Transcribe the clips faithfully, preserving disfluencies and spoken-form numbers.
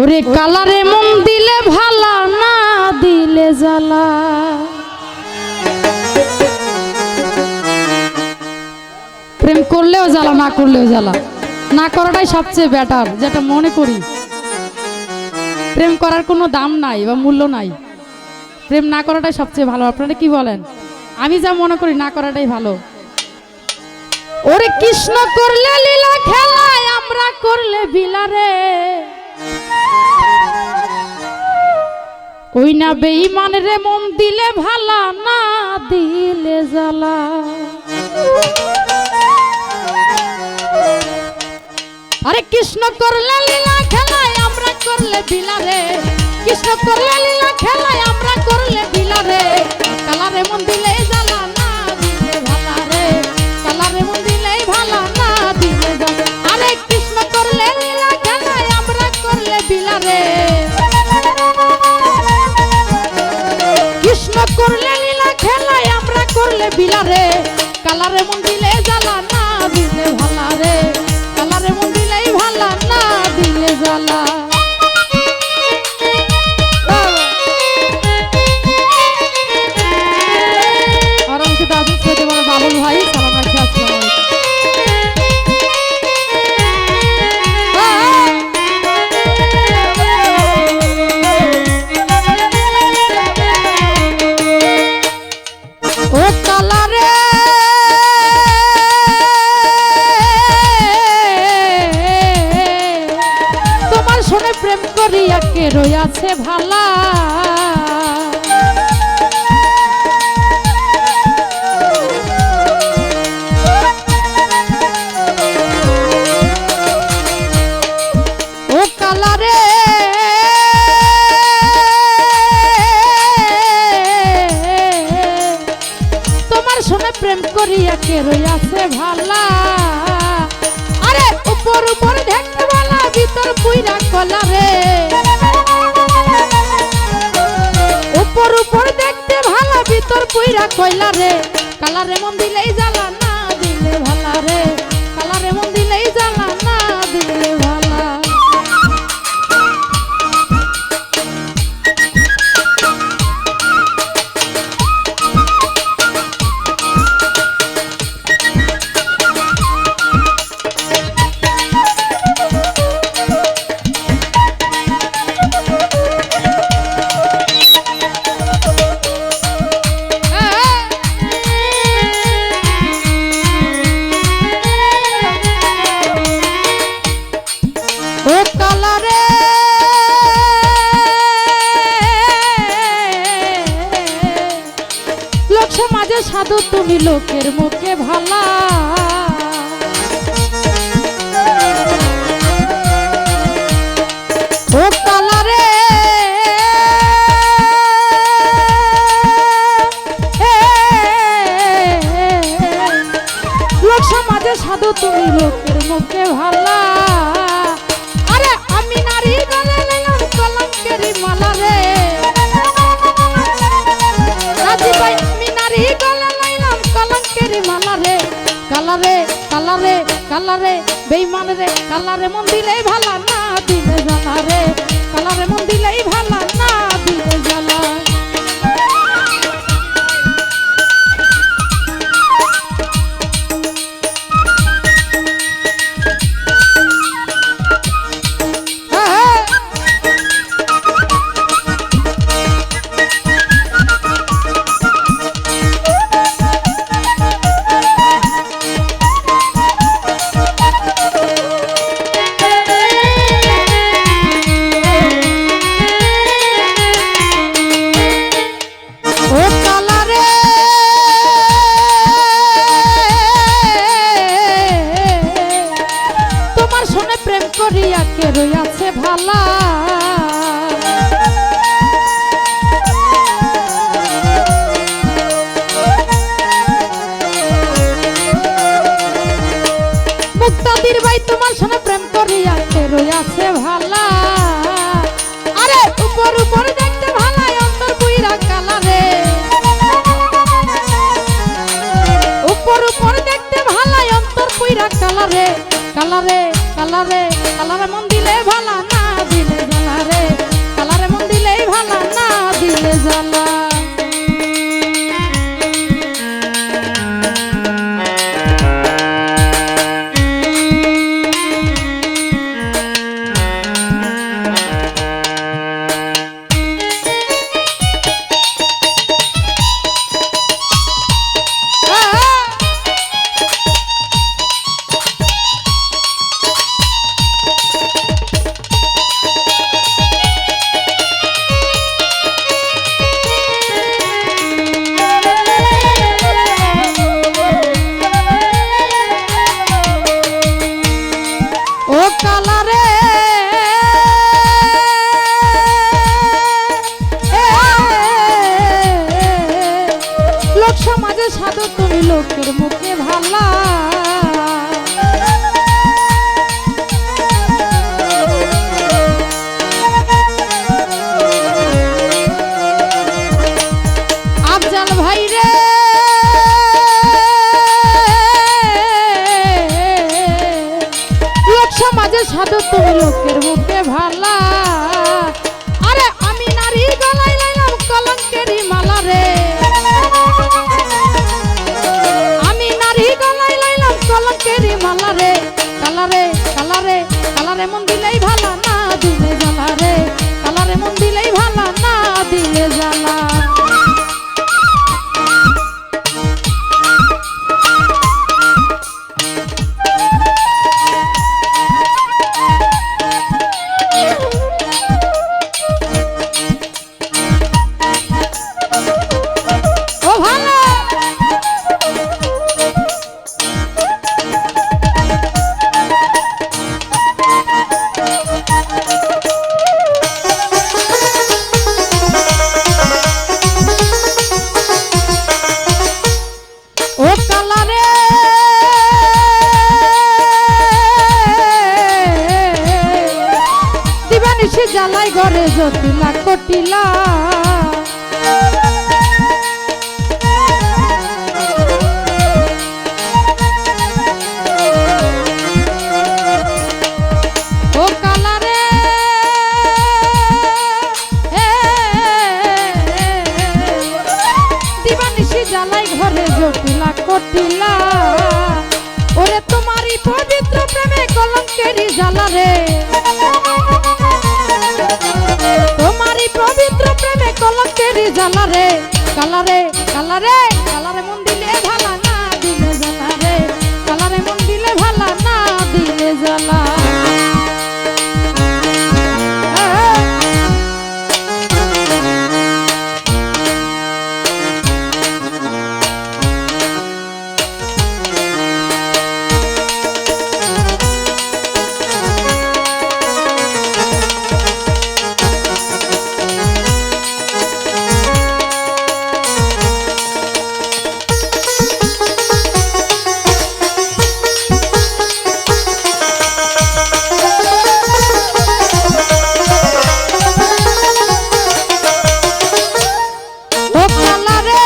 ওরে কালারে মন দিলে ভালা, না দিলে জ্বালা। প্রেম করলেও জ্বালা, না করলেও জ্বালা। না করাটাই সবচেয়ে বেটার, যেটা মনে করি। প্রেম করার কোনো দাম নাই বা মূল্য নাই। প্রেম না করাটাই সবচেয়ে ভালো। আপনারা কি বলেন? আমি যা মনে করি, না করাটাই ভালো। ওরে কৃষ্ণ করলে লীলা খেলায়, আমরা করলে বিলারে। ওই না বেঈমান রে, মন দিলে ভালা, না দিলে জ্বালা। আরে কৃষ্ণ করলে লীলা খেলায়, আমরা করলে বিলারে। কৃষ্ণ করলে লীলা খেলায়, আমরা করলে বিলারে। কালারে মন দিলে জ্বালা, না দিলে ভালা রে। কালারে মন দিলে ভালা, না দিলে জ্বালা। আরে কৃষ্ণ করলে লীলা খেলায়, আমরা করলে বিলারে। কৃষ্ণ করলে লীলা খেলায়, আমরা করলে বিলারে। কালারে মন দিলে জ্বালা, না দিলে ভালা রে। কালারে মন দিলেই ভালা, না দিলে জ্বালা। আর অংশে দাদু ছোট বড় বাবুল ভাই, সালাম রাখছি, আসসালামু আলাইকুম। ও কালারে, তোমার সনে প্রেম করিয়া কে রইয়াছে ভালা? ও কালারে, তোমার সনে প্রেম করিয়া কে রইয়াছে ভালা? আরে উপর উপর দেখতে ভালা, ভিতর পুইরা কয়লা রে। উপর উপর দেখতে ভালা, ভিতর পুইরা কয়লা রে। কালারে মন দিলেই জ্বালা, না দিলে ভালা রে। কালারে মন দিলেই জ্বালা, না দিলে ভালা। ও কালারে, লোক সমাজে সাধু তুমি লোকের মুখে ভালা। ও কালারে, লোক সমাজে সাধু তুমি লোকের মুখে ভালা। আরে আমি নারী গলে লইলাম কলঙ্কেরি মালা রে। রাজীব ভাই, আমি নারী গলে লইলাম কলঙ্কেরি মালা রে। কালারে, কালারে, কালারে, বেইমান রে, কালারে মন দিলেই ভালা, না দিলে জ্বালা রে। কালারে মন দিলেই ভালা, না দিলে জ্বালা। ও কালারে, তোমার সনে প্রেম করিয়া কে রইয়াছে ভালা? মুক্তাদির ভাই, তোমার সনে প্রেম করিয়া কে রইয়াছে ভালা? আরে উপর উপর দেখতে ভালা, অন্তর পুইরা কালা রে। উপর উপর দেখতে ভালা, অন্তর পুইরা কালা রে। কালা রে, কালা রে, কালা রে, মন দিলে ভালা, না দিলে জ্বালা লোকের মুখে ভালা। আফজাল ভাই রে, লোক সমাজে সাধু তুমি লোকের মুখে ভালা। আরে আমি নারী গলায় লাইলাম কলঙ্কেরই মালা রে। আমি নারী গলায় লাইলাম কলঙ্কেরই মালা রে। কালা রে, কালা রে, কালা রে মন দিলেই ভালা, না দিলে জ্বালা রে। কালা রে মন দিলেই ভালা, না দিলে জ্বালা। ও ভালা। ও কালা রে, দিবানিশি জ্বালায় ঘরে জটিলা কটিলা। ও কালা রে, এ, দিবানিশি জ্বালায় ঘরে জটিলা কটিলা। ওরে তোমারই পবিত্র প্রেমে কলঙ্কেরই জ্বালা রে। তোমারই পবিত্র প্রেমে কলঙ্কেরই জ্বালা রে। কালা রে, কালা রে, কালা রে মন দিলে ভালা, না দিলে জ্বালা রে। কালা রে মন দিলে ভালা, না দিলে জ্বালা। ও কালা রে,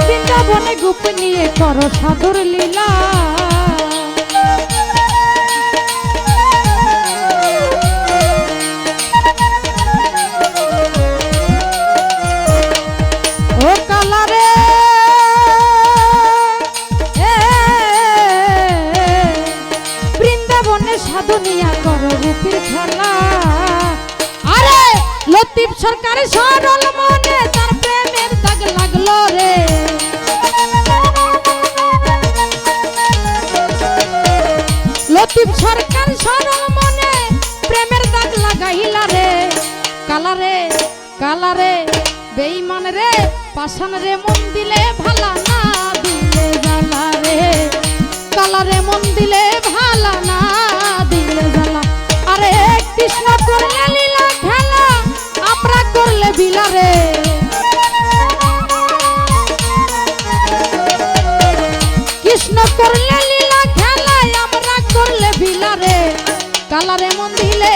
বৃন্দাবনে গোপনীয়ে করো সাধুর লীলা। ও কালা রে, এ, বৃন্দাবনে সাধু নিয়া করো গোপীর খেলা। আরে লতিফ সরকার সরল মনে তার প্রেমের দাগ লাগলো রে। লতিফ সরকার সরল মনে প্রেমের দাগ লাগাইলা রে। কালা রে, কালা রে, বেঈমান রে, পাষাণ রে, মন দিলে ভালা, না দিলে জ্বালা রে। কালা রে, মন দিলে ভালা, না দিলে জ্বালা। আরে কৃষ্ণ করলে লীলা খেলা, আমরা করলে বিলা রে। কৃষ্ণ করলে লীলা খেলা, আমরা করলে বিলা রে। কালা রে, মন দিলে